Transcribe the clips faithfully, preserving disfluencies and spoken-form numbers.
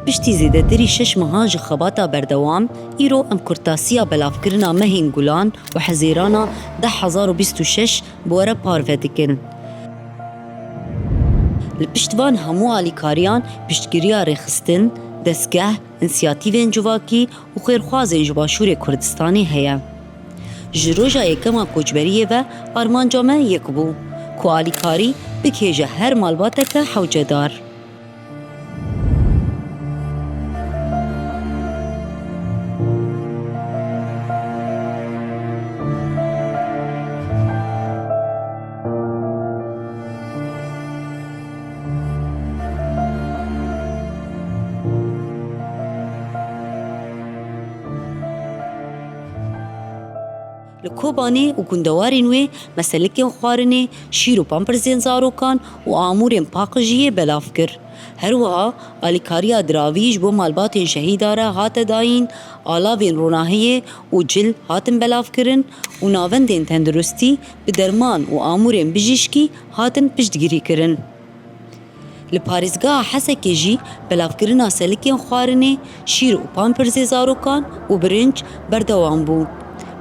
Piştî zêdetirî şeş mehan ji xebata berdewam, îro em kurtasiya belavkirina mehên Gulan û Hezêrana du hezar û bîst û şeş bi we re parve dikin. Li pişt van hemû alîkariyan piştgiriya rêxistin, destgeh, însiyatîvên civakî û xêrxwazên ji Başûrê Kurdistanê heye. Ji roja yekem a koçberiyê ve armanca me yek bû, ku alîkarî bikêje her malbateke hewcedar. Li Kobanê û gundewarên wê me selikên xwarinê, şîr û pampirzên zarokan û amûrên paqijiyê belav kir. Her wiha alîkariya diravî ji bo malbatên şehîda re hate dayîn, alavên ronahiyê û cil hatin belavkirin û navendên tenduristî bi derman û amûrên bijîşkî hatin piştgirîkirin. Li parêzgeha Hesekê jî belavkirina selikên xwarinê, şîr û pampirzê zarokan û birinc berdewam bû.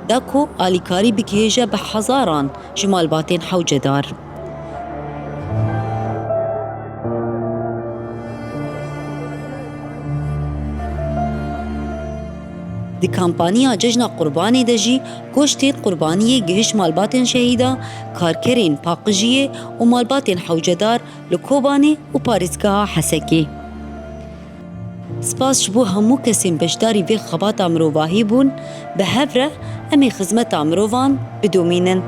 Da ku alîkarî bigihêje bi hezaran ji malbatên hewcedar. Di kampaniya Cejna Qurbanê de jî goştên qurbaniyê gihişt malbatên şehîda, karkerên paqijiyê û malbatên hewcedar li Kobanê û parêzgeha Hesekê. Spas ji bo hemû kesên beşdarî vê xebata mirovahî bûn, bi hev re em ê xizmeta mirovan bidomînin.